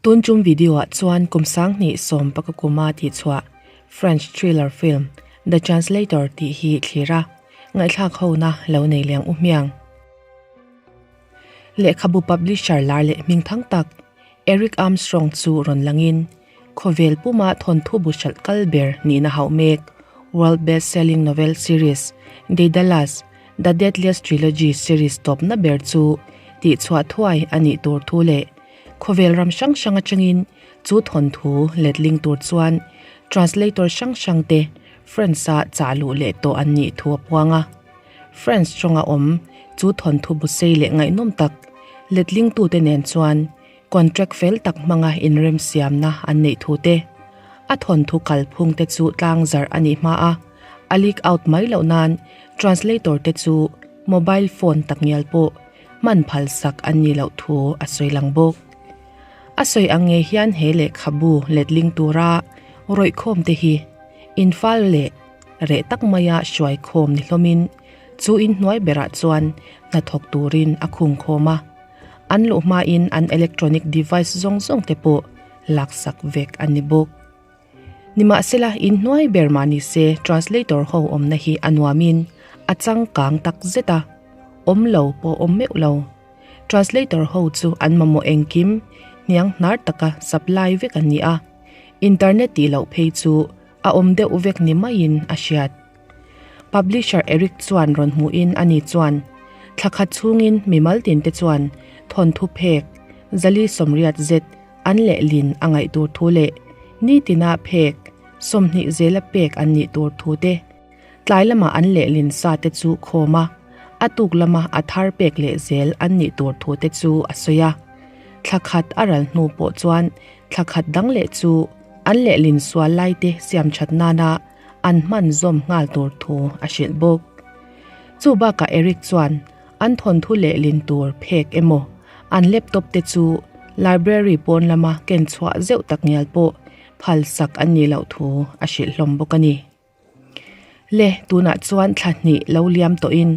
Tun tum video ah chuan kum sanghnih sawm paka kuma tih chhuah French thriller film The Translator tih hi thlir a, ngaihthlak hona lo nei leng u hmiang. Lehkhabu publisher lar leh hming thang tak Eric Armstrong chu rawn langin khawvel puma thawnthu bu hralh kal ber nihna hauh mek World Best Selling Novel Series Daedalus The Deadliest Trilogy series tawpna ber chu tihchhuah thuai a nih tur thu leh Khawvel ram hrang hrang atangin chu thawnthu letling tur chuan translator hrang hrang te French-a chah luh leh tawh an nih thu a puang a. French tawnga awm chu thawnthu bu sei leh ngaihnawm tak letlingtute nen chuan contract fel tak hmanga inremsiamna an neih thu te, a thawnthu kalphung te chu tlang zarh a nih hma a, a leak out mai loh nan translator te chu mobile phone takngial pawh hman phal sak an nih loh thu a sawi lang bawk. A sawi ang ngei hian he lehkhabu letling tura rawih khawm te hi infal leh reh tak maia hruai khawm ni hlawmin chu inhnuai berah chuan hnathawk turin a khung khawm a, an luh hmain an electronic device zawng zawng te pawh laksak vek a ni bawk. Nimahsela, inhnuai ber mah ni se translator ho awmna hi a nuamin a changkang tak zet a, awm lo pawh awm meuh lo. Translator ho chu an mamawh engkim hniang hnar taka supply vek an ni a, internet tih loh phei chu a awm deuh vek ni maiin a hriat. Publisher Eric chuan rawn hmuhin ani chuan thla khat chhungin mimal tinte chuan thawnthu phek zali sawmriat zet An lehlin a ngaih tur thu leh nitina phek 20 zela pek an nih tur thu te, tlai lama an lehlin sa te chu khawm a, a tuk lama a thar pek leh zel an nih tur thu te chu a sawi a. Thla khat a ral hnu pawh chuan thla khat dang leh chu an lehlin sual lai te siam that nana an hman zawm nghal tur thu a hrilh bawk. Chu bakah Eric chuan An thawnthu lehlin tur phek emaw an laptop te chu library pawn lama ken chhuah zeuh tak ngial pawh phal sak an nih loh thu a hrilh hlawm bawk a ni. Le, tunah chuan thla hnih lo liam tawhin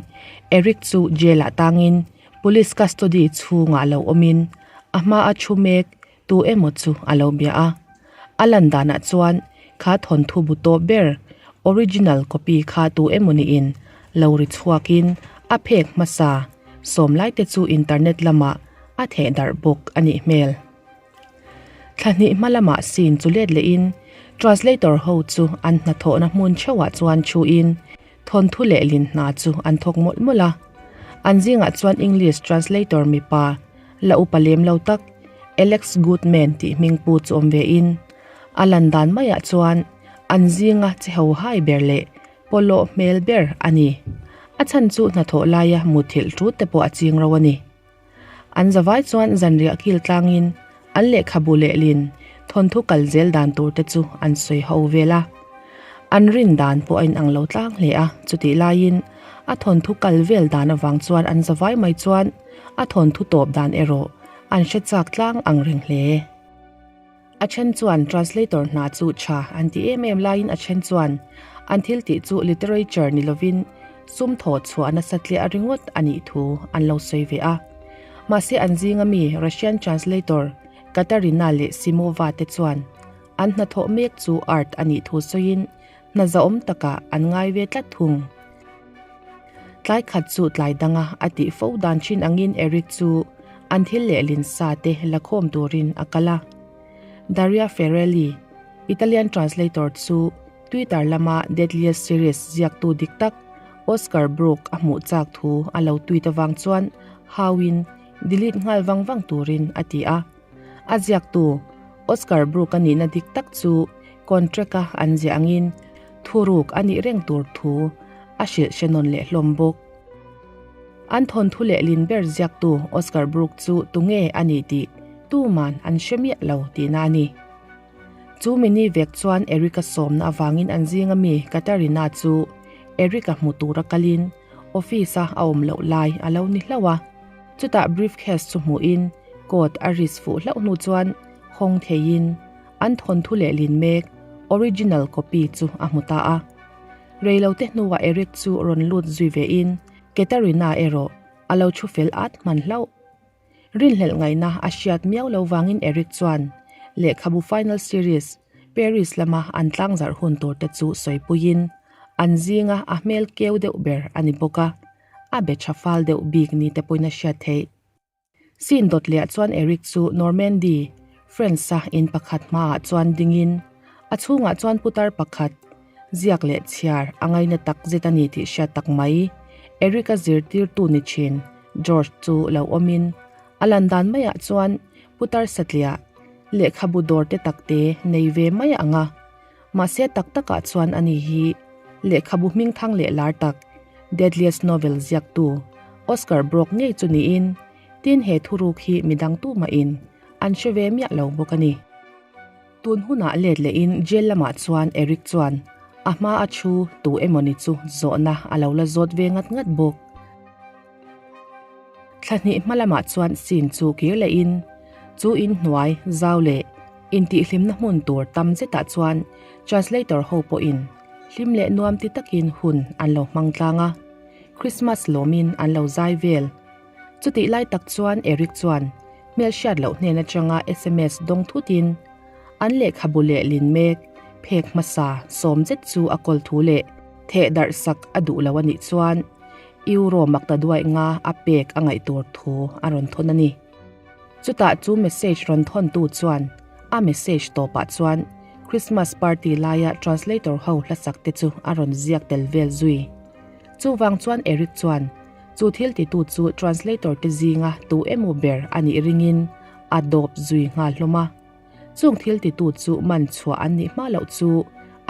Eric chu jail ah tangin police custody chhungah lo awmin a hma a thu mek tu emaw chu a lo bia a. A lan danah chuan kha thawnthu bu tawp ber original copy kha tu emaw niin lo ri chhuakin a phek hmasa sawm lai te chu internet lamah a theh darh bawk a nih hmel. Thla hnih hma lamah scene chu let lehin translator ho chu an hnathawhna hmun theuhah chuan thuin thawnthu lehlin hna chu an thawk mawlh mawlh a. An zingah chuan English translator mipa La upa lem lo tak Alex Goodman tih hming pu chu awm ve in, a lan dan maiah chuan an zinga che ho hai ber leh pawlawh hmel ber a ni. A chhan chu hnathawh laia muthilh ṭut te pawh a ching ro a ni. An zavai chuan zanriah kil tlangin an lehkhabu lehlin thawnthu kal zel dan tur te chu an sawi ho vel a. An rin dan pawh a inang lo tlang hle a, chutih laiin a thawnthu kal vel dan avang chuan an zavai mai chuan A thawnthu tawp dan erawh an hre chak tlang ang reng hle. A then chuan translator hna chu tha an ti em em laiin a then chuan an thil tih chu literature ni lovin sum thaw chhuah nasa tliah ringawt a nih thu an lo sawi ve a. Mahse an zinga mi Russian translator Katarina leh Simova te chuan an hnathawh mek chu art a nih thu sawiin hna zahawm takah an ngai ve tlat thung. Tlai khat chu tlai danga a tih fo dan thin angin Eric chu an thil lehlin sa te la khawm turin a kal a. Daria Ferrelli, Italian translator chu Twitter lama Deadliest Series ziaktu dik tak Oscar Brook a hmuh chak thu a lo tweet avang chuan hauin delete nghal vang vang turin a ti a. A ziaktu Oscar Brook a nihna dik tak chu contract-a an ziah angin Thuruk a nih reng tur thu a hrilh hre nawn leh hlawm bawk. An thawnthu lehlin ber ziaktu Oscar Brook chu tunge a nih tih tuman an hre miah lo tihna a ni. Chu mini vek chuan Eric-a sawmna avangin an zinga mi Katarina chu Eric-a hmu tura kalin office-a a awm loh lai a lo ni hlauh a. Chutah briefcase chu hmuhin coat a risk fuh hlauh hnu chuan hawng theiin An thawnthu lehlin mek original copy chu a hmu ta a. Reilote hnuah Eric chu rawn lut zui vein Katarina erawh a lo thu fel at hman hlauh. Rinhlelh ngaihna a hriat miau lo vangin Eric chuan lehkhabu final series Paris lama an tlangzarh hun tur te chu sawipuiin an zinga a hmel keu deuh ber a ni bawk a, a be tha fal deuh bik ni te pawhin a hriat theih. Scene dawt leh ah chuan Eric chu Normandy, France-a in pakhat hmaah chuan dingin a chhungah chuan putar pakhat ziak leh chhiar a ngaina tak zet a ni tih hriat tak mai. Eric-a zirtirtu ni thin George chu lo awmin a lan dan maiah chuan putar satliah lehkhabu dawr te takte nei ve mai ang a. Mahse tak takah chuan ani hi lehkhabu hmingthang leh lar tak Deadliest Novel ziaktu Oscar Brock ngei chu niin tin he thuruk hi midang tumahin an hre ve miah lo bawk a ni. Tun hunah let lehin jail lamah chuan Eric chuan a hma a thu tu emawni chu zawhna a lo la zawt ve ngat ngat bawk. Thla hnih hma lamah chuan scene chu kir lehin chu in hnuai zau leh Intihhlimna hmun tur tam zetah chuan translator ho pawhin hlim leh nuam ti takin hun an lo hmang tlang a, Christmas lawmin an lo zai vel. Chutih lai tak chuan Eric chuan hmelhriat loh hnen atanga sms dawng thutin an lehkhabu leh lin mek phek hmasa sawm zet chu a kawl thu leh theh darh sak a duh lo a nih chuan Euro makta duaih nga a pek a ngaih tur thu a rawn thawn a ni. Chutah chu message rawn thawntu chuan a message tawpah chuan Christmas party laia translator ho hlasak te chu a rawn ziak tel vel zui. Chuvang chuan Eric chuan chu thil titu chu translator te zinga tu emaw ber a nih ringin a dawp zui nghal hlawm a. Chung thil titu chu man chhuah an nih hma loh chu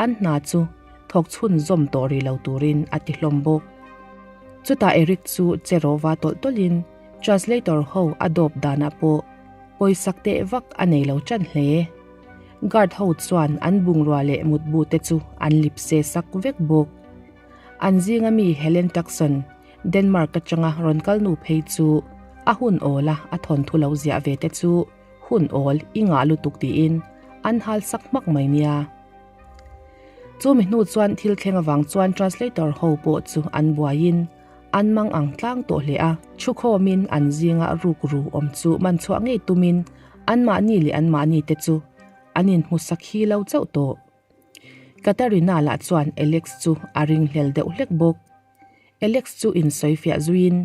an hna chu thawk chhunzawm tawh rih lo turin a ti hlawm bawk. Chutah Eric chu che rawva tawlh tawlhin Translator ho a dawp danah pawh pawisak teh vak a nei lo tan hle. Guard ho chuan an bungrua leh mutbu te chu an lip se sak vek bawk. An zinga mi Helen Tuckson, Denmark atanga rawn kal nu phei chu a hun awla a thawnthu lo ziah ve te chu hun awl i ngah lutuk tiin an hal sak hmak mai nia. Chumi hnu chuan thil thleng avang chuan translator ho pawh chu an buaiin An mang ang tlang tawh hle a, thukhawmin an zinga rukru awm chu man chhuah ngei tumin anmahni leh anmahni te chu an inhmu sakhi lo chauh tawh. Katarina lah chuan Alex chu a ringhlel deuh hlek bawk. Alex chu insawifiah zuiin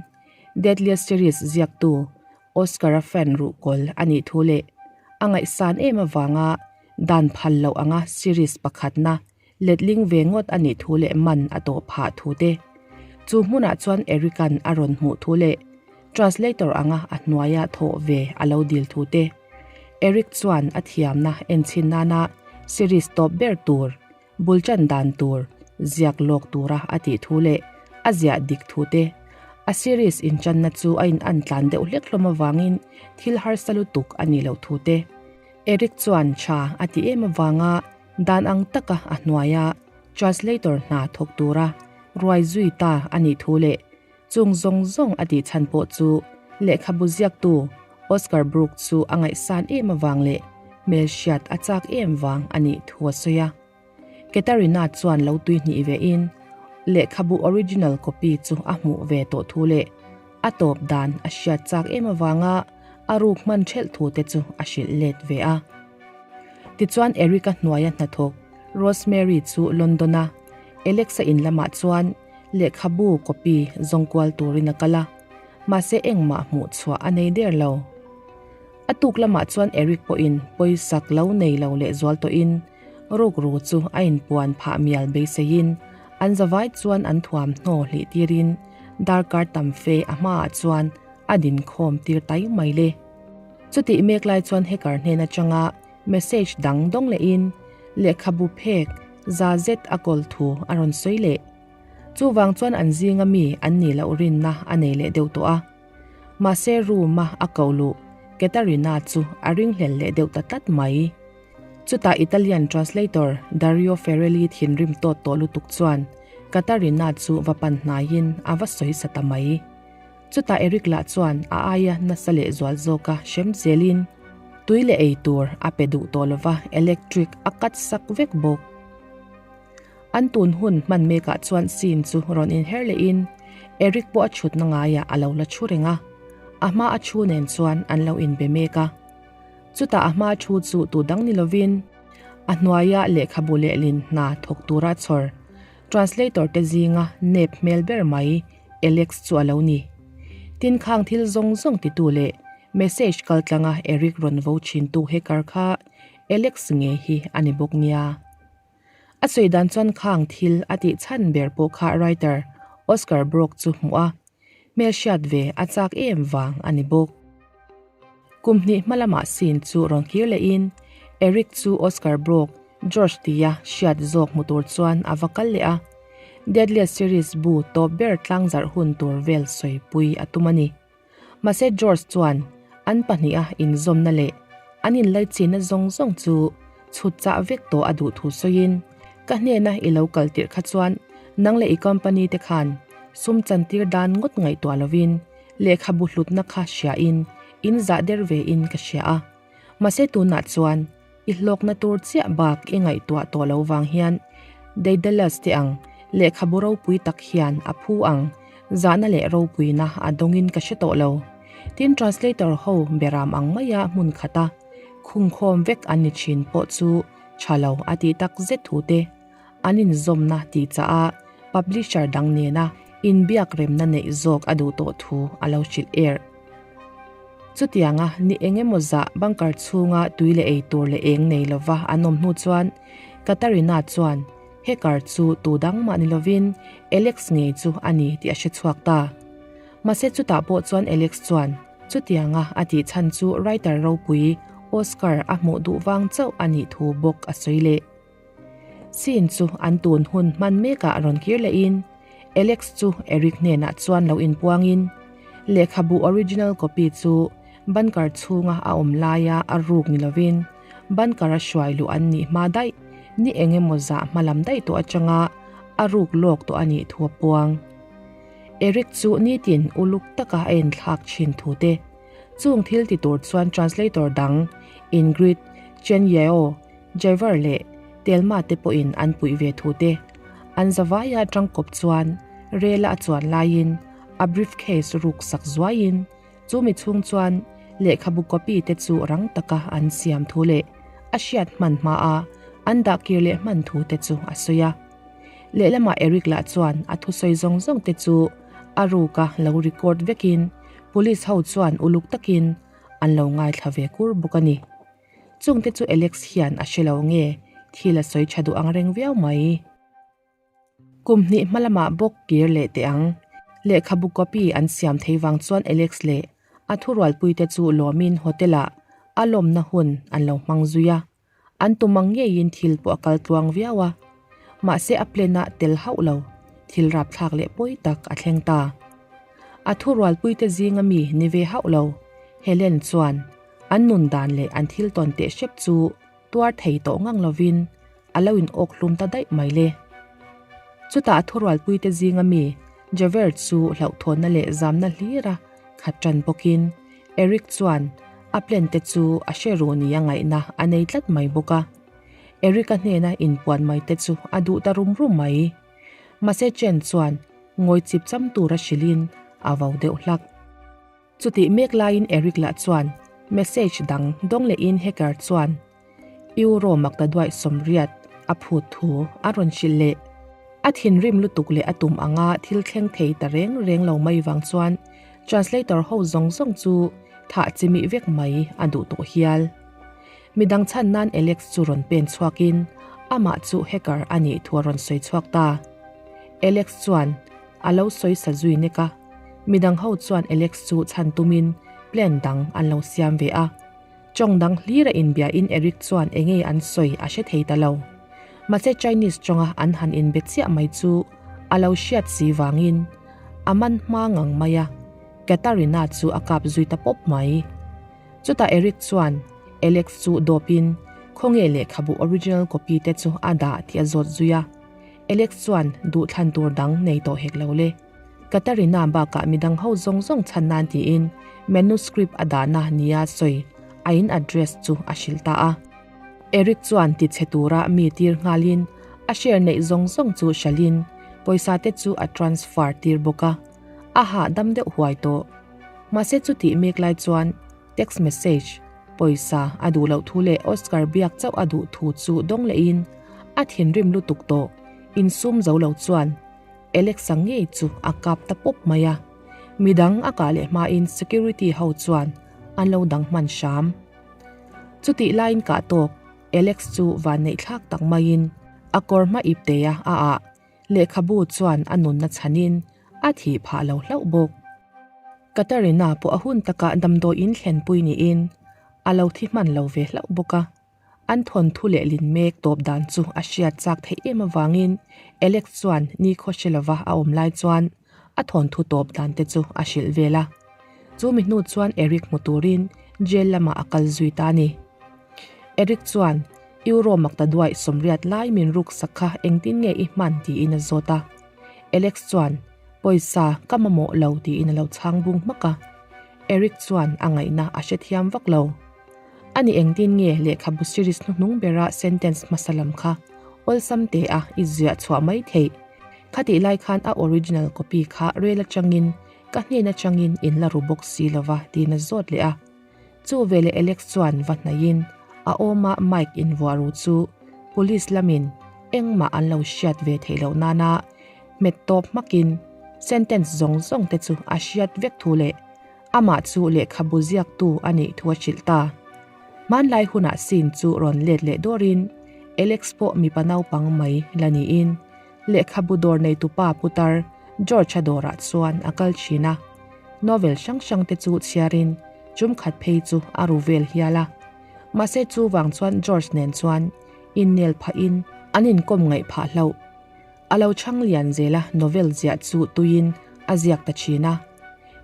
Deadliest Series ziaktu Oscar-a fan ruhkawl a nih thu leh a ngaihsan em avanga dan phal loh anga series pakhatna Letling ve ngawt a nih thu leh man a tawh phah thu te. Chu hmunah chuan Eric-a'n a rawn hmuh thu leh translator anga a hnuaia thawh ve a lo dil thu te. Eric chuan a thiamna enchhin nana series tawp ber tur, bul tan dan tur ziak lawk tura a tih thu leh a ziah dik thu te. A series inchanna chu a in an tlan deuh hlek hlawm avangin thil harsa lutuk a nih loh thu te. Eric chuan tha a ti em avanga Dan ang taka a hnuaia translator hna thawk tura ruai zui ta a nih thu leh chung zawng zawng a tih chhan pawh chu lehkhabu ziaktu Oscar Brook chu a ngaihsan em avang leh hmelhriat a chak em vang a nih thu a sawi a. Katarina chuan lo tui hnih vein lehkhabu original copy chu a hmuh ve tawh thu leh a tawp dan a hriat chak em avanga a ruk hman thelh thu te chu a hrilh let ve a. Tichuan Eric-a hnuaia hnathawk Rosemary chu London-a Alex-a in lamah chuan lehkhabu copy zawng kual turin a kal a, mahse engmah hmuh chhuah a nei der lo. A tuk lamah chuan Eric pawhin pawisak lo nei lo leh zual tawhin rukru chu a inpuan phah mial beiseiin an zavai chuan an thuamhnaw hlih tirin darkar tam fe a hmaah chuan a dinkhawm tir tai mai le. Chutih mek lai chuan hacker hnen atanga message dang dawng lehin lehkhabu phek za zet a kawl thu a rawn sawi leh. Chuvang chuan an zinga mi an nih loh rinna a nei leh deuh tawh a. Mahse room-a a koh luh Katarina chu a ringhlel leh deuh ta tlat mai. Chutah Italian translator Dario Ferrelli thinrim tawt tawh lutuk chuan Katarina chu va pan hnaiin a va sawi sa ta mai. Chutah Eric lah chuan a aia nasa leh zual zawka hrem zelin tui leh ei tur a pe duh tawh lova electric a cut sak vek bawk. An tun hun hman mekah chuan scene chu rawn inher lehin Eric pawh a chhutna ngaiah a lo la thu reng a. A hma a thu nen chuan an lo inbe mek a. Chutah a hma thu chu tu dang ni lovin a hnuaia lehkhabu lehlin hna thawk tura chhawr translator te zinga nep hmel ber mai Alex chu a lo ni. Tin khang thil zawng zawng titu leh message kaltlanga Eric rawn vo thintu hacker kha Alex nge hi a ni bawk nia. A sawi dan chuan khang thil a tih chhan ber pawh kha writer Oscar Brock chu hmuh a, hmelhriat ve a chak em vang a ni bawk. Kum hnih hma lamah scene chu rawn kir lehin Eric chu Oscar Brock, George tia hriat zawk hmu tur chuan a va kal leh a, Deadliest series bu tawp ber tlangzarh hun tur vel sawipui a tum a ni. Mahse George chuan an pahniha inzawmna leh an inlaichinna zawng zawng chu chhut chah vek tawh a duh thu sawiin, Ka hnena i lo kal tirh kha chuan nang leh i company te khan sum chantir dan ngawt ngaihtuah lovin lehkhabu hlutna kha hriain in zah der vein ka hria a. Mahse tunah chuan I hlawkna tur chiah bak i ngaihtuah tawh lo vang hian Daedalus te ang lehkhabu ropui tak hian a phu ang, zahna leh ropuina a dawngin ka hre tawh lo. Tin translator ho beram ang maia hmun khata khungkhawm vek an ni thin pawh chu tha lo a tih tak zet thu te an inzawmna tih chah a publisher dang nena inbiak remna neih zawk a duh tawh thu a lo hrilh erh. Chutianga ni eng emaw zah bunker chhunga tui leh ei tur leh eng nei lova an awm hnu chuan Katarina chuan hacker chu tu dang mah ni lovin Alex ngei chu a ni tih a hre chhuak ta. Mahse chutah pawh chuan Alex chuan chutianga a tih chhan chu writer ropui Oscar a hmuh duh vang chauh a nih thu bawk a sawi leh. Scene chu an tun hun hman mekah rawn kir lehin Alex chu Eric hnenah chuan lo inpuangin lehkhabu original copy chu bunker chhunga a awm laia a ruk ni lovin bunker a hruai luh an nih hma daih ni eng emaw zah hma lam daih tawh atanga a ruk lawk tawh a nih thu a puang. Eric chu nitin uluk taka a enthlak thin thu te chung thil ti tur chuan translator dang Ingrid Chen Yeo Driver leh Telma te pawhin an puih ve thu te an zavaia tangkawp chuan rela a chuan laiin a briefcase ruk sak zuaiin chumi chhung chuan lehkhabu copy te chu rang taka an siam thu leh a hriat hman hmaa an dah kir leh hman thu te chu a sawi a. Lehlamah Eric lah chuan a thusawi zawng zawng te chu a ruka lo record vekin police ho chuan uluk takin an lo ngaithla ve kur bawk a ni. Chungte chu Alex hian a hre lo nge thil a sawi tha duh ang reng viau mai. Kum hnih hma lamah bawk kir leh teh ang. Lehkhabu copy an siam thei vang chuan Alex leh a thurualpuite chu lawmin hotel ah a lawmna hun an lo hmang zui a. An tum ang ngeiin thil pawh a kal tluang viau a. Mahse a plan ah tel hauh lo thil rapthlak leh pawi tak a thleng ta. A thurualpuite zinga mi ni ve hauh lo Helen chuan An nun dan leh an thil tawn teh hrep chu tuar thei tawh ngang lovin a lo in awk hlum ta daih mai le. Chutah a thurualpuite zinga mi Javert chu hlauhthawnna leh zamna hlira khat tan bawkin Eric chuan a plan te chu a hre ru nia ngaihna a nei tlat mai bawk a. Eric-a hnena inpuan mai te chu a duh ta rum rum mai. Mahse Chen chuan ngawi chip cham tura hrilhin a vo deuh hlak. Chutih mek laiin Eric lah chuan message dang dawng lehin hacker chuan Euro maktaduaih 80 a phut thu a rawn hrilh leh. A thinrim lutuk leh a tum anga thil thleng thei ta reng reng lo mai vang chuan translator ho zawng zawng chu thah chimih vek mai a duh tawh hial. Midang chhan nan Alex chu rawn pen chhuakin amah chu hacker a nih thu a rawn sawi chhuak ta. Alex chuan a lo sawi sa zui nek a. Midang ho chuan Alex chu chhan tumin plan dang an lo siam ve a. Tawng dang hlir a inbiain Eric chuan enge an sawi a hre thei ta lo. Mahse Chinese tawnga an han inbe chiah mai chu a lo hriat si vangin a man hma ngang mai a, Katarina chu a kap zui ta pawp mai. Chutah Eric chuan Alex chu dawpin khawnge lehkhabu original copy te chu a dah tih a zawt zui a. Alex chuan duhthlan tur dang nei tawh hek lo le. Katarina bakah midang ho zawng zawng chhan nan tiin manuscript a dahna nia sawi a in address chu a hrilh ta a. Eric chuan ti chhe tura mi tir nghalin a share neih zawng zawng chu hrilhin pawisa te chu a transfer tir bawk a, a hahdam deuh huai tawh. Mahse chutih mek lai chuan text message, pawisa a duh loh thu leh Oscar biak chauh a duh thu chu dawng lehin a thinrim lutuk tawh insum zo lo chuan Alex-a ngei chu a kap ta pawp mai a. Midang a kah leh hmain security ho chuan an lo dang hman hram. Chutih laiin kah tawk Alex chu vanneih thlak tak maiin a kawr hma ip teia a ah lehkhabu chuan a nunna chhanin a thih phah lo hlauh bawk. Katarina pawh a hun takah damdawiin thlenpui niin a lo thi hman lo ve hlauh bawk a. An thawnthu leh lin mek tawp dan chu a hriat chak theih em avangin Alex chuan nikhaw hre lova a awm lai chuan a thawnthu tawp dan te chu a hrilh vel a. Chu mi hnu chuan Eric hmu turin jail lamah a kal zui ta a ni. Eric chuan Euro makta duaih sawmriat lai min ruk sak kha engtin nge i hman tiin a zawt a. Alex chuan Pawisa ka mamawh lo tiin a lo chhang bung hmak a. Eric chuan a ngaihna a hrethiam vak lo. Ani engtin nge lehkhabu series hnuhnung bera sentence hmasa lam kha awlsam te a i ziah chhuah mai theih? Khatih lai khan a original copy kha rel atangin ka hnen atangin in la ru bawk si lova tiin a zawt leh a. Chu veleh Alex chuan va hnaihin a awma mic invuah ru chu police lamin engmah an lo hriat ve theih loh nana hmet tawp hmakin sentence zawng zawng te chu a hriat vek thu leh Amah chu lehkhabu ziaktu a nih thu a hrilh ta. Hmanlai hunah scene chu rawn let leh dawrin Alex pawh mipa naupang mai la niin lehkhabu dawr neitupa putar George-a dawrah chuan a kal thin a. Novel hrang hrang te chu chhiarin chumkhat phei chu a ru vel hial a. Mahse chuvang chuan George nen chuan innel phahin an inkawm ngaih phah hlauh. A lo chhang lian zel a novel ziah chu tuiin a ziak ta thin a.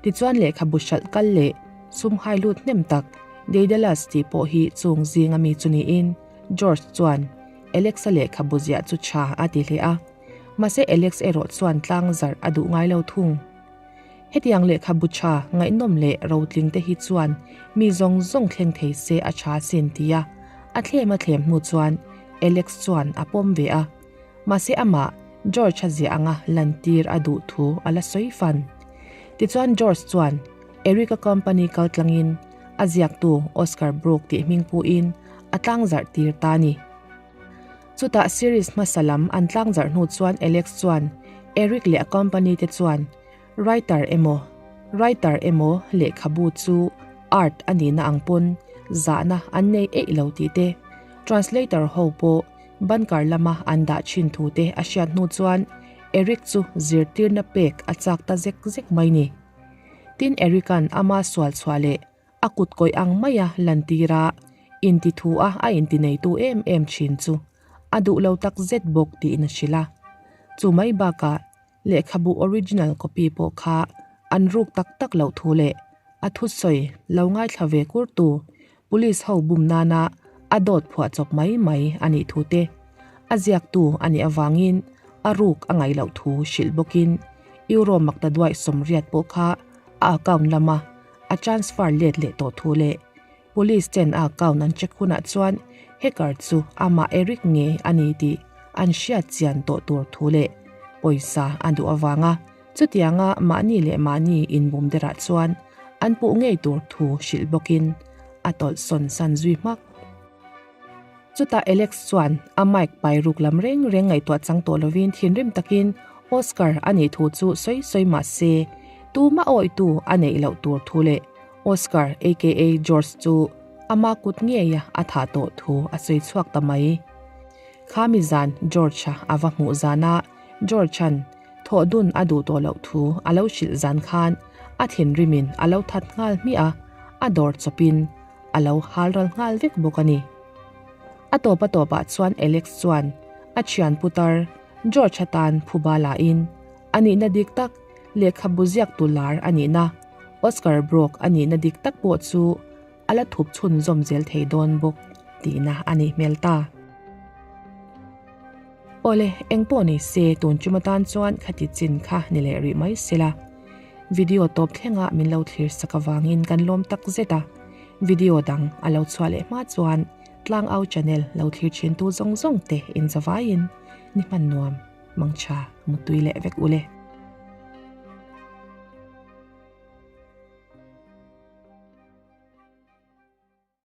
Tichuan lehkhabu hralh kal leh sum hai lut hnem tak Daedalus tih pawh hi chung zinga mi chu niin George chuan Alex-a lehkhabu ziah chu tha a ti hle a. Mahse Alex erawh chuan tlang zarh a duh ngai lo thung. Hetiang lehkhabu tha ngaihnawm leh rotling te hi chuan mi zawng zawng thleng thei se a tha sin tia a thlem a thlem hnu chuan Alex chuan a pawm ve a. Mahse amah George a ziah anga lantir a duh thu a la sawi fan. Tichuan George chuan Eric-a company kal tlangin a ziaktu Oscar Brook tih hming puhin a tlangzarh tir ta a ni. Chutah series hmasa lam an tlangzarh hnu chuan Alex chuan Eric leh a company te chuan Writer emaw writer emaw lehkhabu chu art a nihna ang pawn zahna an nei eih lo tih te, translator ho pawh Bunker lama an dah thin thu te a hriat hnu chuan Eric chu zirtirna pek a chak ta zek zek mai ni. Tin Eric-a'n ama sual chhuah leh a kut kawih ang maia lantira inti thu a a inti neitu em em thin chu a duh lo tak zet bawk tiin a hrilh a. Chu mai bakah Lehkhabu original copy pawh kha an ruk tak tak loh thu leh a thusawi lo ngaithla ve kurtu police ho bum nana a dawt phuah chawp mai mai a nih thu te a ziaktu a nih avangin a ruk a ngaih loh thu hrilh bawkin Euro maktaduaih sawmriat pawh kha a account lama a transfer let leh tawh thu leh Police ten a account an check hunah chuan hacker chu amah Eric nge a ni tih an hriat chian tawh tur thu leh pawisa a duh avanga chutianga mahni leh mahni inbum derah chuan an puh ngei tur thu hrilh bawkin a tawlh sawn san zui hmak. Chutah Alex chuan a mic pai ruk lam reng reng ngaihtuah chang tawh lovin thinrim takin Oscar a nih thu chu sawi sawi mah se tumah awitu a neih loh tur thu leh Oscar aka George chu ama kut ngeia a thah tawh thu a sawi chhuak ta mai. Khami zan George-a a va hmuh zana George-a'n thawh dun a duh tawh loh thu a lo hrilh zan khan a thinrimin a lo that nghal hmiah a, a dawr chawpin a lo hal ral nghal vek bawk a ni. A tawp a tawpah chuan Alex chuan a thian putar George-a tan phuba lahin a nihna dik tak lehkhabu ziaktu lar a nihna Oscar Brock a nihna dik tak pawh chu a la thup chhunzawm zel thei dawn bawk tihna a nih hmel ta. Awle, eng pawh ni se tun chum atan chuan khati chin kha ni leh rih mai sela. Video tawp thlengah min lo thlir sak avangin kan lawm tak zet a, video dang a lo chhuah leh hma chuan Tlangau channel lo thlir thintu zawng zawng te inzavaiin ni hman nuam mangtha mutui leh vek ule.